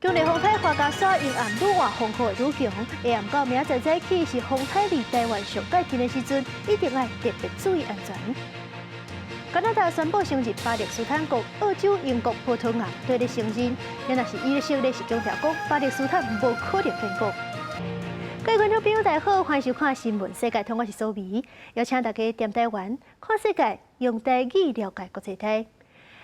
強烈風颱樺加沙沿岸愈倚風雨會愈強，下暗到明仔載早起是風颱離台灣上蓋近的時陣，一定愛特別注意安全。加拿大宣布承認巴勒斯坦國、澳洲、英國、葡萄牙對咧承認，若是以色列是強調講巴勒斯坦無可能建國。各位觀眾朋友，大家好，歡迎收看《新聞世界通》，我是蘇美，邀請大家踮台灣看世界，用台語了解國際大。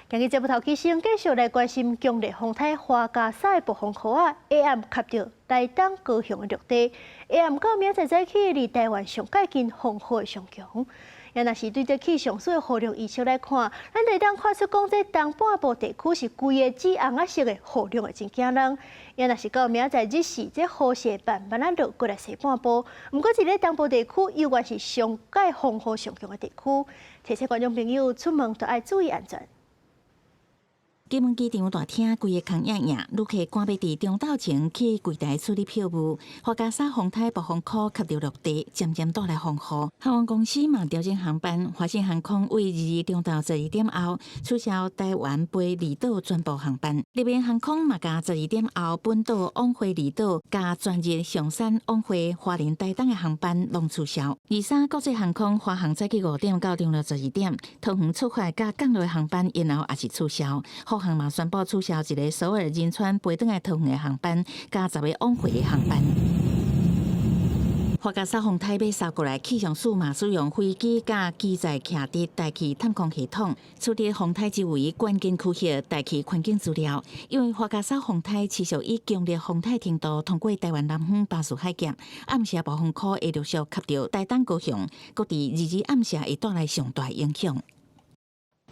今日節目頭起先繼續來關心強烈風颱樺加沙的暴風雨仔，下暗及著台東高雄的陸地，下暗到明仔載早起離台灣上蓋近，風雨會上強。也若是對這氣象署的雨量預測來看，咱會當看出講，這東半部地區是規个紫紅仔色的雨量會真驚人。也若是到明仔載日時，這雨勢慢慢仔落過來西半部。毋過，這个東部地區猶原是上蓋風雨上強的地區，提醒觀眾朋友出門都愛注意安全。金門機場大廳規个空掖掖，旅客趕欲佇中晝前去櫃台處理票務。樺加沙風颱暴風區及著陸地，漸漸帶來風雨。航空公司嘛調整航班，華信航空為22中晝12點後取消台灣飛離島全部航班。立榮航空嘛共12點後本島往回離島佮全日象山往回花蓮台東的航班攏取消。23國際航空華航早起5點到中晝12點，桃園出發佮降落的航班延後也是取消。福航嘛宣布取消一个首爾仁川飛轉來桃園的航班，佮10个往回的航班。樺加沙風颱欲掃過來，氣象署嘛使用飛機佮機載徛佇大氣探空系統，取得風颱周圍關鍵區域大氣環境資料。因為樺加沙風颱持續以強烈風颱程度通過台灣南方巴士海峽，暗時暴風區會陸續及著台東高雄，閣佇22暗時會帶來上大影響。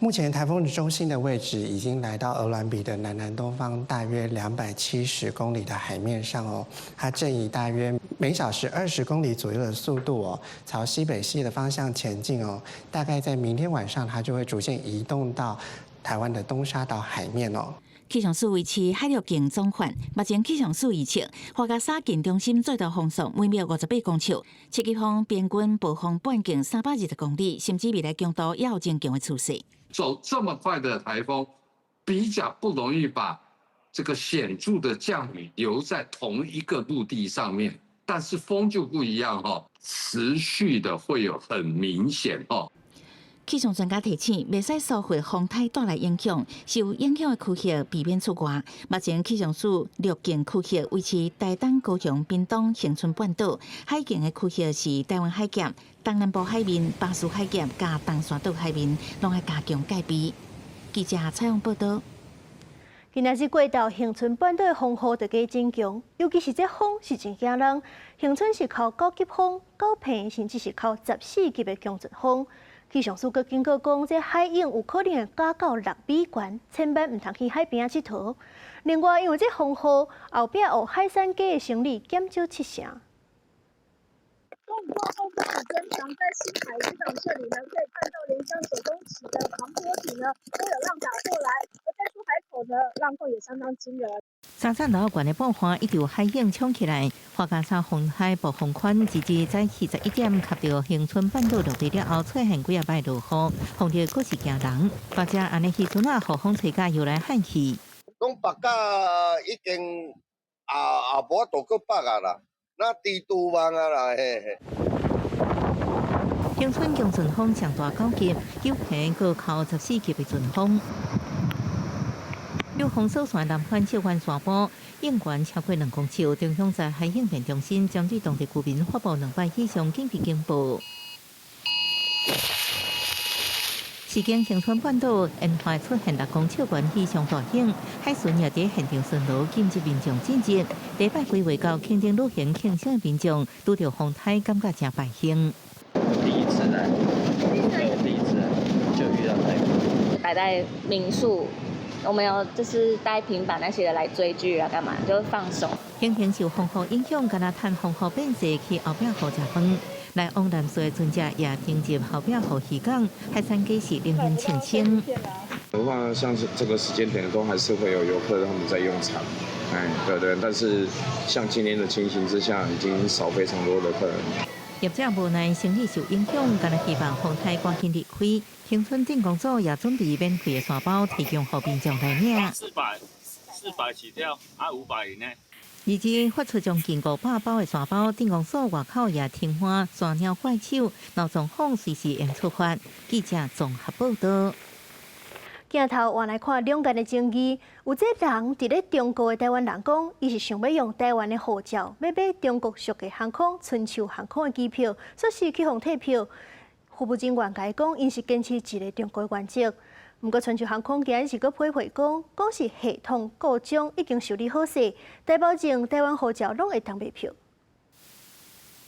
目前颱風的中心的位置已經來到鵝鑾鼻的南南東方大約270公里的海面上哦，它正以大約每小時20公里左右的速度哦，朝西北西的方向前進哦，大概在明天晚上，它就會逐漸移動到台灣的東沙島海面哦。氣象署維持海陸警總發，目前氣象署預測，樺加沙近中心最大風速每秒58公尺，七級風平均暴風半徑320公里，甚至未來強度也有增強的趨勢。走這麼快的颱風，比較不容易把這個顯著的降雨留在同一個陸地上面，但是風就不一樣哈，持續的會有很明顯哦。氣象專家提醒，袂使疏忽風颱帶來影響，受影響的區域避免出外。目前氣象署陸近區域維持台東、高雄、屏東、恆春半島，海境的區域是台灣海峽、東南部海面、巴士海峽佮東沙島海面，攏愛加強戒備。記者採訪報道。今仔日過晝，恆春半島的風雨就加真強，尤其是這風是真驚人。恆春是予9級風、9坪，甚至是予14級的強陣風。氣象署閣警告講，這海湧有可能會加到6米懸，千萬毋通去海邊仔𨑨迌。另外，因為這風雨，後壁學海產街的生意減少七成。風雨過後風雨增強，在新海漁港這裡呢，可以看到連江9公尺的防波堤呢都有浪打過來，而在出海口呢，浪況也相當驚人。三層樓懸的布花一條海湧衝起來，樺加沙風颱暴風圈直至早起11點及著恆春半島陸地了後，出現幾仔擺落雨，風力閣是驚人。大家按呢彼陣仔，雨風吹甲搖來喊去。講北甲已經也無法度閣北啊啦，那豬肚網啊啦嘿嘿。恆春強陣風上大9級，9坪閣予14級的陣風。有封鎖線南環笑灣山坡，湧懸超過2公尺，中央在海應變中心針對當地居民發布兩擺以上緊急警報。時間恆春半島沿海出現6公尺懸以上大湧，海巡也佇現場巡邏，禁止民眾進入。第一擺規劃到墾丁旅行慶生的民眾，拄著風颱，感覺誠敗興。第一次來，第一次來就遇到颱風。待在民宿。我們有就是帶平板那些的來追劇啊，幹嘛就放鬆。行程受風雨影響，敢若趁風雨變細去後壁湖食飯。來往南勢的船隻也停入後壁湖漁港，海產街是冷冷清清。的話，像是這個時間點都還是會有遊客他們在用餐，哎，對對。但是像今天的情形之下，已經少非常多的客人。業者無奈生意受影響，敢若希望風颱趕緊離開。恆春鎮公所也準備免費的沙包提供予民眾來領。四百400起跳，啊500以內。而且發出將近500包的沙包，鎮公所外口也停花山鳥怪手，鬧狀況隨時會出發。記者綜合報道。鏡頭換來看兩岸的爭議，有這人佇咧中國的台灣人講，伊是想欲用台灣的護照，欲買中國俗價航空春秋航空的機票，煞是去予退票。服務人員共伊講，𪜶是堅持一个中國原則。毋過春秋航空今日是閣批回講，講是系統故障已經修理好勢，台胞證、台灣護照攏會當買票。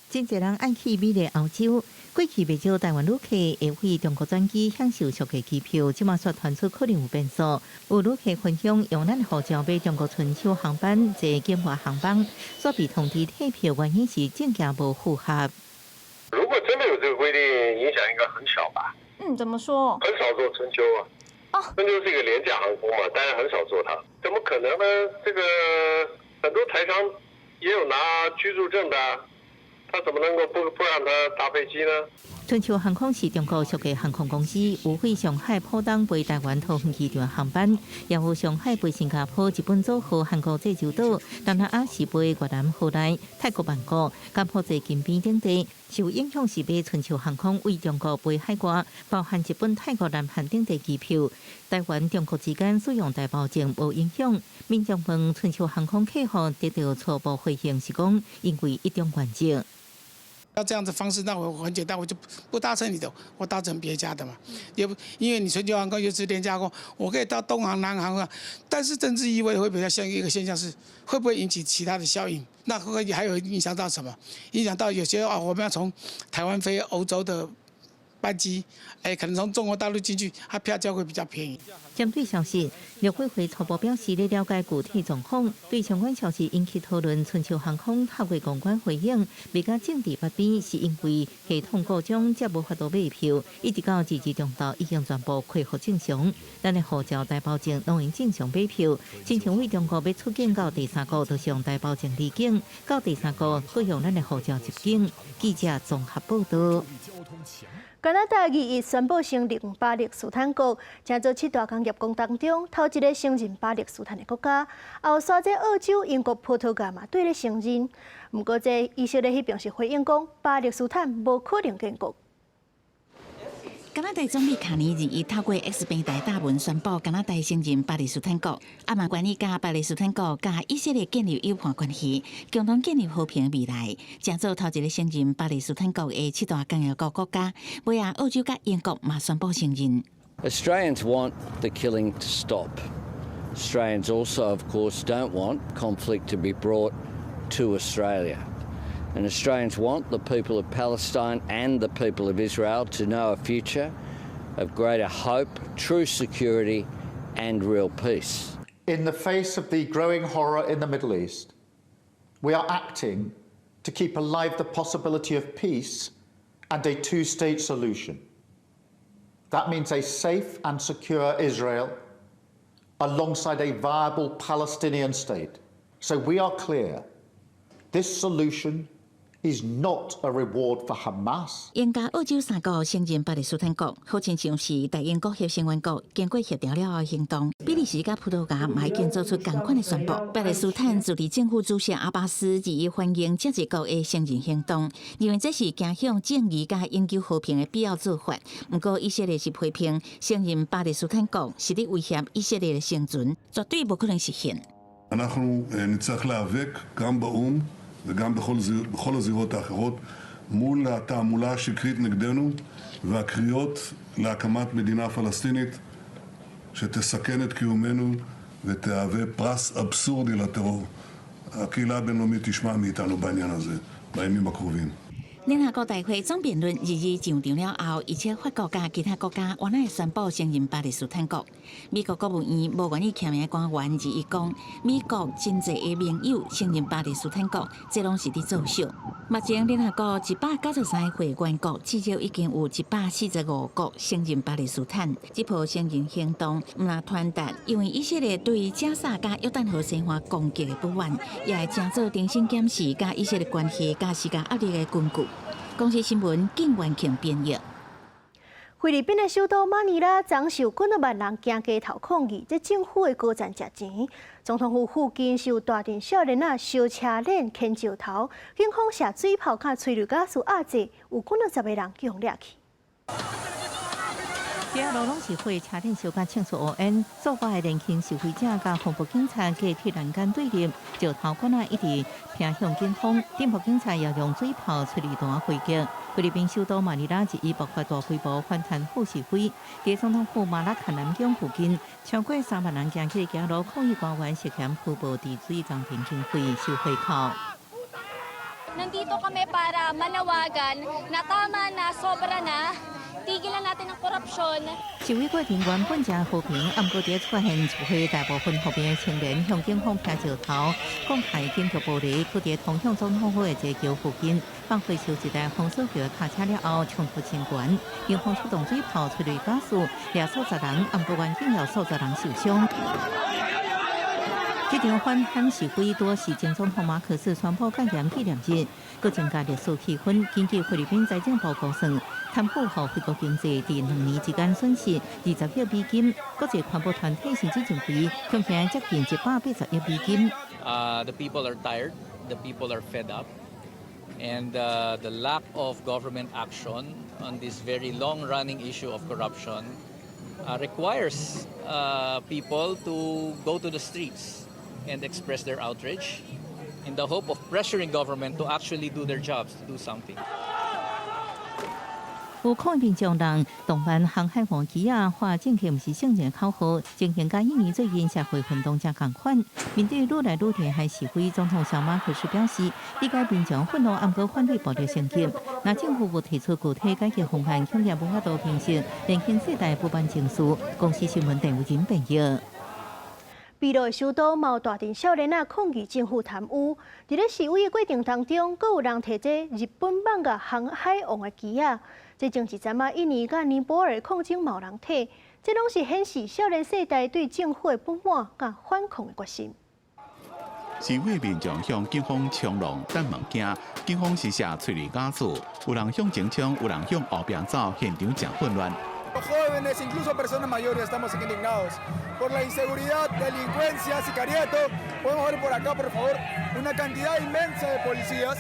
真濟人愛去美麗歐洲，過去袂少台灣旅客會飛中國轉機享受俗價機票，這馬煞傳出可能有變數。有旅客分享用咱護照買中國春秋航班坐境外航班，煞被通知退票，原因是證件無符合。如果真的有這個規定，影響應該很小吧？嗯，怎麼說？很少坐春秋啊。哦，春秋是一個廉價航空嘛，大家很少坐它。怎麼可能呢？這個很多台商也有拿居住證的，他怎麼能夠不讓他搭飛機呢？春秋航空是中國俗價航空公司，有飛上海、浦東飛台灣桃園機場航班，也有上海飛新加坡、日本佐賀、韓國濟州島、東南亞是飛越南河內、泰國曼谷、柬埔寨金邊等地。受影響是買春秋航空對中國飛海外，包含日本、泰國、南韓等地機票。台灣、中國之間使用台胞證無影響。民眾問春秋航空客服得到初步回應是講，因為一中原則。要這樣子方式，那我很簡單，我就不搭乘你的，我搭乘別家的嘛。也不因為你春秋航空又是廉價航空，我可以到東航、南航啊。但是政治意味會比較像一個現象是，會不會引起其他的效應？那會還有影響到什麼？影響到有些啊，我們要從台灣飛歐洲的班機，哎，可能從中國大陸進去，它票價會比較便宜。針對消息，陸委會初步表示，咧了解具體狀況，對相關消息引起討論。春秋航空透過公關回應，未佮政治八邊，是因為系統故障才無法度買票，一直到這日中晝已經全部恢復正常。咱的護照、台胞證攏會正常買票，親像對中國欲出境到第三國，都是用台胞證離境；到第三國，閣用咱的護照入境。記者綜合報道。加拿大21宣布承認巴勒斯坦國，成做七大工業國當中頭一个承認巴勒斯坦的國家。後續這澳洲、英國、葡萄牙嘛對咧承認。毋過這以色列彼邊是回應講，巴勒斯坦無可能建國。加拿大總理卡尼21透過 X 平台貼文宣布，加拿大承認巴勒斯坦國，啊嘛願意佮巴勒斯坦國佮以色列建立友伴關係，共同建立和平未來。成做頭一个承認巴勒斯坦國的七大工業國國家，尾仔澳洲佮英國嘛宣布承認。 Australians want the killing to stop. Australians also, of course, don't want conflict to be brought to Australia. And Australians want the people of Palestine and the people of Israel to know a future of greater hope, true security, and real peace. In the face of the growing horror in the Middle East, we are acting to keep alive the possibility of peace and a two state solution. That means a safe and secure Israel alongside a viable Palestinian state. So we are clear this solution is not a reward for Hamas. 英加澳洲三國承認巴勒斯坦國，好親像是大英國協成員國經過協調了後的行動。比利時佮葡萄牙嘛已經做出仝款的宣布。巴勒斯坦自治政府主席阿巴斯21歡迎這一國的承認行動，認為這是走向正義佮永久和平的必要做法。毋過以色列是批評承認巴勒斯坦國是佇威脅以色列的生存，絕對無可能實現。 אנחנו נצטרך להיאבק גם באו"ם וגם בכל הזירות האחרות מול התעמולה השקרית נגדנו והקריאות להקמת מדינה פלסטינית שתסכן את קיומנו ותהווה פרס אבסורדי לטרור. הקהילה הבינלאומית תשמע מאיתנו בעניין הזה בימים הקרובים. 聯合國大會總辯論22上場了後，而且法國佮其他國家原來宣布承認巴勒斯坦國。美國國務院無願意簽名的官員21講，美國真濟的盟友承認巴勒斯坦國，這攏是佇作秀。目前聯合國193個會員國，至少已經有145國承認巴勒斯坦。這波承認行動毋但傳達，因為以色列對加薩佮約旦河西岸攻擊的不滿，也會成做重新檢視佮以色列關係佮施加壓力的根據。公視新聞，景元慶編譯。菲律賓的首都馬尼拉，昨昏有幾若萬人行街頭抗議，這政府的高層食錢。總統府附近是有大陣少年仔燒車輪、牽石頭，警方射水炮、佮催淚ガス壓制，有幾若十个人予掠去。街路攏是火車輪燒甲衝出烏煙，數百个年輕示威者佮防暴警察隔鐵欄杆對立，石頭棍仔一直劈向警方，偵破警察也用水炮催淚彈回擊。菲律賓首都馬尼拉日一爆發大規模反貪腐示威，佇總統府馬拉坎南宮附近，超過3萬人行起街路抗議官員涉嫌虛報治水工程經費收回扣。 Nandito kami para manawagan na tama na, sobra na, tigilan natin ang korupsyon. 示威過程原本誠和平，毋過佇出現一批大部分和平的青年向警方劈石頭，講開建築玻璃，閣佇通向總統府的這橋附近放火燒一台封鎖橋的卡車了後，衝突升懸，警方出動水炮、催淚ガス，掠數十人，毋過原警有數十人受傷。這場反貪示威多是前總統馬可斯宣布戒嚴紀念日，閣增加歷史氣氛。根據菲律賓財政部估算，貪腐予菲國經濟佇2年之間損失20億美金。國際環保團體甚至認為，恐驚接近180億美金。 The people are tired, the people are fed up, and the lack of government action on this very long-running issue of corruption requires people to go to the streets and express their outrage in the hope of pressuring government to actually do their jobs, to do something. 有抗議民眾人動漫航海王旗仔，喊政客毋是聖人口號，情形佮印尼最近社會運動誠仝款。面對愈來愈厲害示威，總統小馬可斯表示，理解民眾憤怒，毋過反對暴力升級。若政府無提出具體解決方案，恐驚無法度平息年輕世代不滿情緒。公視新聞鄧偉仁編譯。秘魯的首都嘛有大陣少年仔抗議政府貪污，佇咧示威的過程當中，閣有人提這日本漫畫航海王的旗仔。這前一陣仔，印尼佮尼泊爾抗爭嘛有人提，這攏是顯示少年世代對政府的不滿佮反抗的決心。示威民眾向警方衝浪擲物件，警方施射催淚ガス，有人向前衝，有人向後壁走，現場誠混亂。 Jóvenes, incluso personas mayores, estamos indignados por la inseguridad, delincuencia, sicariato. Podemos ver por acá, por favor, una cantidad inmensa de policías,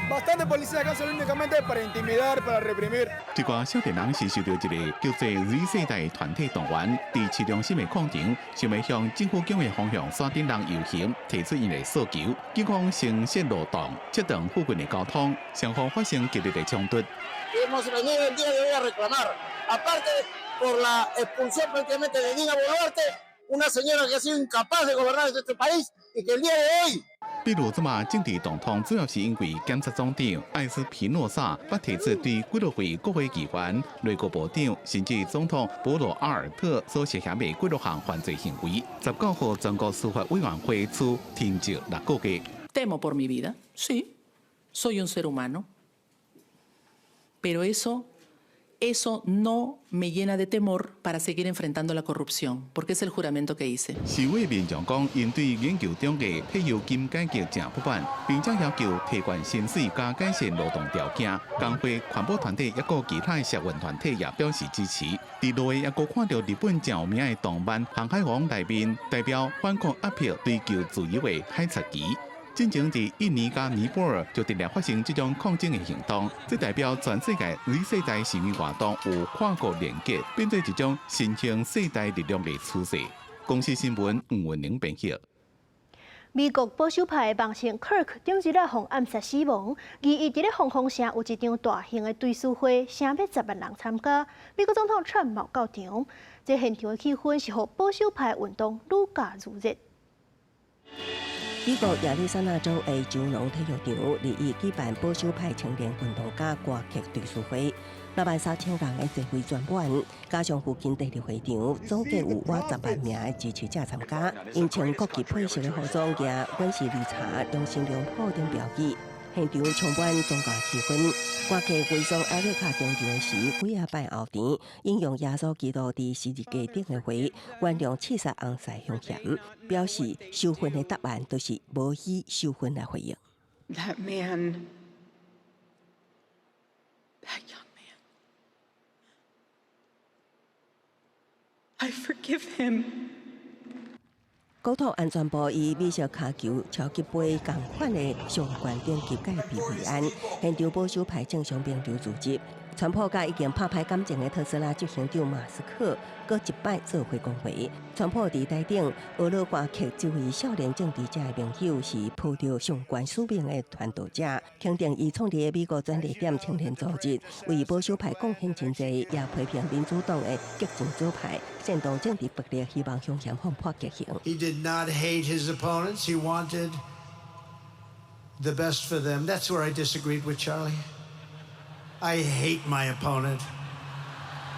bastante policías acá solo únicamente para intimidar, para reprimir. 這寡少年人是受著一个叫做 Z 世代團體動員，佇市中心的廣場，想欲向政府宮的方向山頂人遊行，提出𪜶的訴求。警方先設路擋，切斷附近的交通，雙方發生激烈的衝突。 Hemos venido el día de hoy a reclamar, aparte por la expulsión prácticamente de Dina Boluarte, una señora que ha sido incapaz de gobernar este país y que el día de hoy 秘魯這馬政治動盪，主要是因為檢察總長艾斯皮諾薩捌提出對幾落位國會議員、內閣部長，甚至總統博羅阿爾特所涉嫌的幾落項犯罪行為，19號全國司法委員會處停職6個月。 Temo por mi vida, sí, soy un ser humano, pero eso no me llena de temor para seguir enfrentando la corrupción, porque es el juramento que hice. 示威民眾講，𪜶對研究中的退休金改革誠不滿，並且要求提懸薪水佮改善勞動條件。工會環保團體抑閣其他的社運團體也表示支持。佇路的抑閣看著日本誠有名的動漫《航海王》內面代表反抗壓迫、追求自由的海賊旗。進前佇印尼佮尼泊爾就直直發生這種抗爭的行動，這代表全世界 Z 世代示威活動有跨國連結，變做一種新興世代力量的趨勢。公視新聞吳文玲編譯。美國保守派的網紅 Kirk 頂日仔予暗殺死亡，而伊佇咧鳳凰城有一場大型的追思會，聲欲10萬人參加。美國總統川普嘛到場，這現場的氣氛是予保守派運動愈加愈熱。美國亞利桑那州的州農體育場，二一舉辦保守派青年運動家歌劇追思會，6萬3千人的座位全滿，加上附近第二會場，總計有逾10萬名的支持者參加。𪜶穿國旗配色的服裝，舉阮是理查、中心良普等標語，現場充滿宗教氣氛。歌劇為送艾瑞卡登場的時，幾仔擺後甜，引用耶穌基督佇十字架頂的話，原諒刺殺翁婿兇嫌，表示仇恨的答案就是無以仇恨來回應。 That man, that young man, I forgive him. 國土安全部以美式跤球超級盃仝款的上懸等級蓋庇護案，現場保守派政商名流聚集。川普佮已經拍歹感情的特斯拉執行長馬斯克，閣一擺做伙講話。川普佇台頂呵咾歌曲這位少年政治家的盟友是抱著上懸使命的傳道者，肯定伊創立的美國轉捩點青年組織，為保守派貢獻真濟，也批評民主黨的激進左派，煽動政治暴力，希望兇嫌犯判極刑。 He did not hate his opponents. He wanted the best for them. That's where I disagreed with Charlie. I hate my opponent,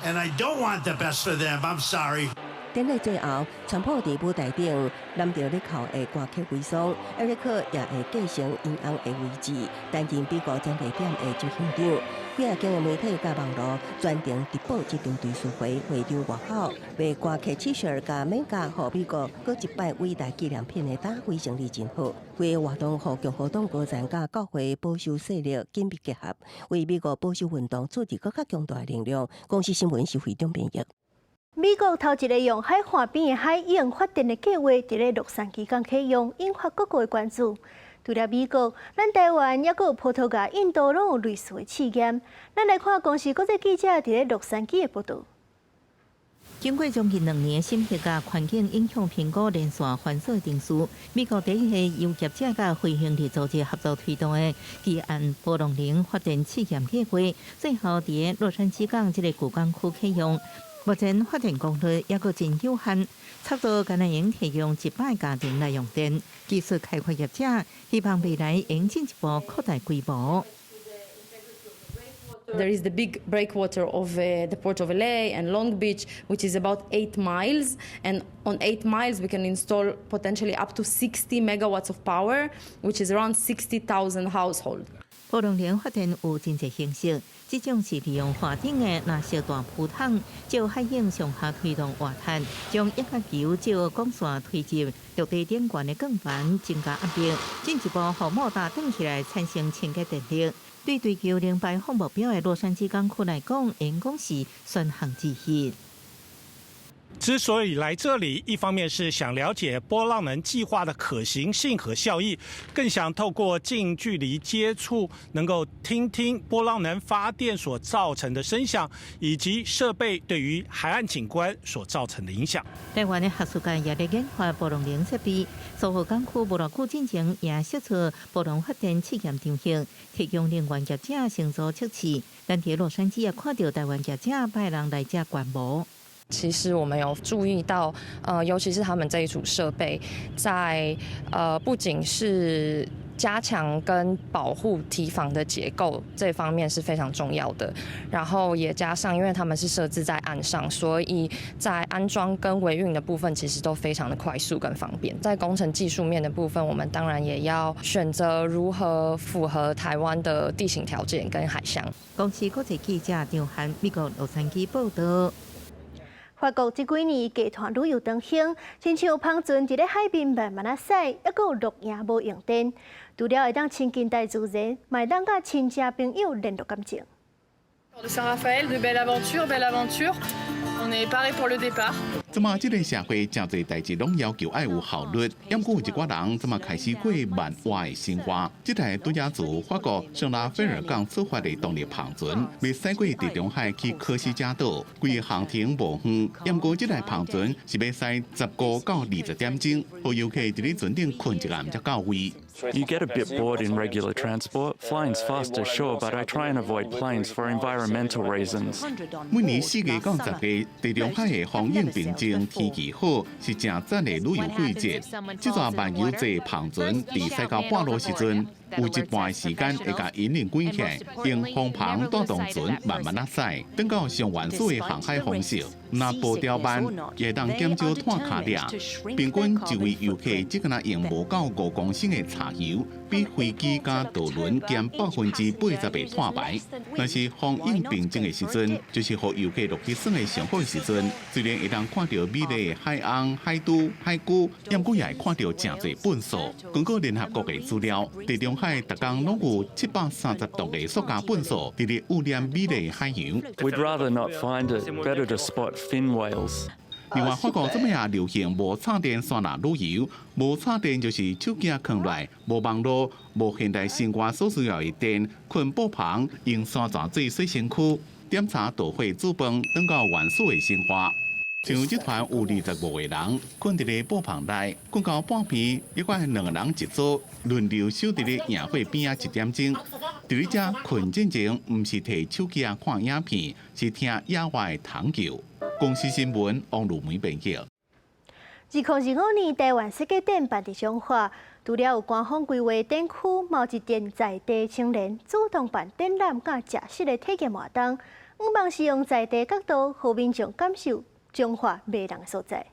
and I don't want the best for them. I'm sorry. 典禮最後，川普佇舞台頂攬著咧扣的歌曲遺孀，艾瑞克也會繼承𪜶翁的位置，擔任美國轉捩點的執行長。幾仔間的媒體佮網路全程直播這場追思會，會場外口賣歌曲 T 恤佮 MAGA 予美國閣一擺偉大紀念品的大會生意真好。規个活動予共和黨高層佮教會保守勢力緊密結合，為美國保守運動注入閣較強大的能量。公視新聞是會長編譯。美國頭一个用海岸邊的海湧發電的計劃，佇咧洛杉磯港啟用，引發各國的關注。除了美國，咱台灣抑閣有葡萄牙、印度攏有類似的試驗。咱來看公視國際記者佇咧洛杉磯的報導。經過將近2年審核佮環境影響評估連續繁瑣程序，美國第一个由業者佮非營利組織合作推動的離岸波浪能發電試驗計劃，最後佇洛杉磯港這个舊港區啟用。目前發電功率抑閣真有限，差不多敢若會提供100家庭來用電。技術開發業者希望未來會進一步擴大規模。 There is the big breakwater of the port of LA and Long Beach, which is about 8 miles. And on 8 miles, we can install potentially up to 60 megawatts of power, which is around 60,000 households. 波浪能發電有真濟形式，這種是利用岸頂的藍色大浮筒，藉海湧上下推動活炭，將液壓球藉管線推入陸地頂懸的鋼板，增加壓力，進一步予莫達轉起來產生清潔電力。對追求零排放目標的洛杉磯港區來講，應講是選項之一。之所以來這裡，一方面是想了解波浪能計劃的可行性和效益，更想透過近距離接觸，能夠聽聽波浪能發電所造成的聲響，以及設備對於海岸景觀所造成的影響。台灣的學術界也咧研發波浪能設備，蘇澳港區無偌久進前也釋出波浪發電試驗場域，提供能源業者先做測試。咱佇洛杉磯也看著台灣業者派人來遮觀摩。其實我們有注意到，尤其是他們這一組設備，在不僅是加強跟保護堤防的結構這方面是非常重要的，然後也加上，因為他們是設置在岸上，所以在安裝跟維運的部分其實都非常的快速跟方便。在工程技術面的部分，我們當然也要選擇如何符合台灣的地形條件跟海象。公視國際記者張涵，美國洛杉磯報道。法國這幾年低碳旅遊當興，親像帆船佇咧海邊慢慢仔駛，抑閣有露營無用電，除了會當親近大自然，嘛會當佮親戚朋友聯絡感情。 De Saint-Raphaël, de belle aventure, belle aventure. On est paré pour le départ. 這馬這个社會誠濟代誌攏要求愛有效率，毋過有一寡人這馬開始過慢活的生活。這台拄才自法國聖拉斐爾港出發的動力帆船，欲駛過地中海去科西嘉島，規个航程無遠。毋過這台帆船是欲駛15到20點鐘，予遊客佇咧船頂睏一暗才到位。 You get a bit bored in regular transport. Flying's faster, sure, but I try and avoid planes for environmental reasons. 每年4月到10月，地中海的風湧平靜，天氣好，是誠讚的旅遊季節。這逝漫遊坐帆船佇駛到半路時陣，有一半的時間會共引擎關起來，用風帆帶動船慢慢仔駛，轉到上原始的航海方式。若步調慢，也會當減少碳跤跡。平均一位遊客只敢若用無夠5公升的柴油，比飛機佮渡輪減80%的碳排。若是風湧平靜的時陣，就是予遊客落去耍的上好時陣。雖然會當看著美麗的海鷗、海豬、海龜，毋過也會看著誠濟糞埽。根據聯合國的資料，地中海逐工攏有730噸的塑膠糞埽，佇咧污染美麗的海洋。 We'd rather not find it. Better to spot fin whales. 另外，法國這擺也流行無插電山林旅遊，無插電就是手機囥來，無網路，無現代生活所需要的電，睏布棚，用山泉水洗身軀，點柴導火煮飯，轉到原始的生活。像這團有25個人，睏佇咧布棚內，睏到半暝，抑閣兩個人一組，輪流守佇咧營火邊仔一點鐘。佇咧遮睏進前，毋是提手機仔看影片，是聽野外的蟲叫。公視新聞王如梅編輯。2025年台灣設計展辦佇彰化，除了有官方規劃展區，嘛有一陣在地青年主動辦展覽佮食食的體驗活動，向望是用在地角度，予民眾感受彰化迷人的所在。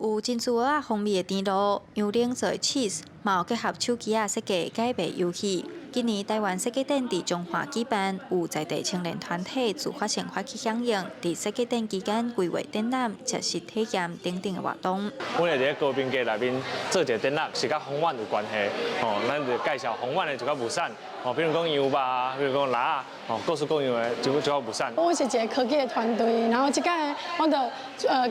有珍珠蚵仔風味的甜露、羊奶做的 cheese，嘛有結合手機仔設計改賣遊戲。今年台灣設計展佇彰化舉辦，有在地青年團體自發性發起響應，佇設計展期間規劃展覽、食食體驗等等的活動。阮會佇咧高屏溪內面做一個展覽，是佮豐原有關係，吼，咱就介紹豐原的一寡物產，吼，比如講羊肉，比如講蜊仔，吼，各式各樣的一寡物產。阮是一個科技的團隊，然後這擺阮就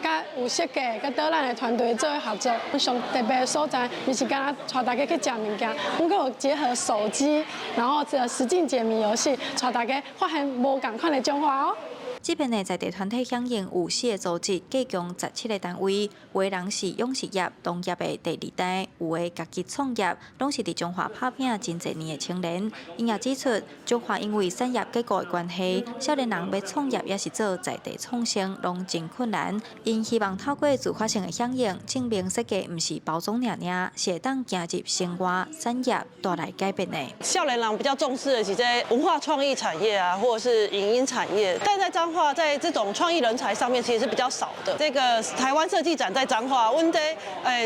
佮有設計、佮導覽的團隊做合作。上特別的所在，毋是干焦帶大家去食物件，阮閣有結合手機，然後這實境解謎遊戲，帶大家發現無仝款的彰化哦。這遍的在地團體響應有四個組織，計共17個單位，有的人是養殖業、農業的第二代，有的家己創業，攏是佇彰化拍拚真濟年的青年。𪜶也指出，彰化因為產業結構的關係，少年人欲創業抑是做在地創生，攏真困難。𪜶希望透過自發性的響應，證明設計毋是包裝爾爾，是會當行入生活產業帶來改變的。少年人比較重視的是這文化創意產業啊，或者是影音產業，但在彰化在這種創意人才上面其實是比較少的。這個台灣設計展在彰化，阮這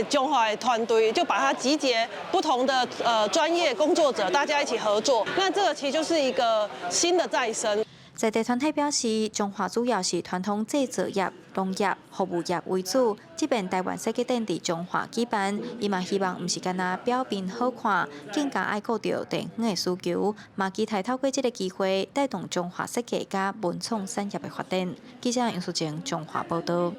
彰化的團隊就把它集結不同的專業工作者，大家一起合作。那這個其實就是一個新的再生。在地團體表示，彰化主要是傳統製造業、農業、服務業為主。這遍台灣設計展佇彰化舉辦，伊嘛希望毋是干焦表面好看，更加愛顧著地方的需求，嘛期待透過這个機會，帶動彰化設計佮文創產業的發展。記者楊淑靜彰化報導。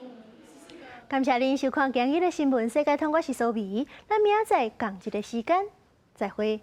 感謝您收看今日的新聞世界通，我是蘇美，咱明仔載仝一个時間再會。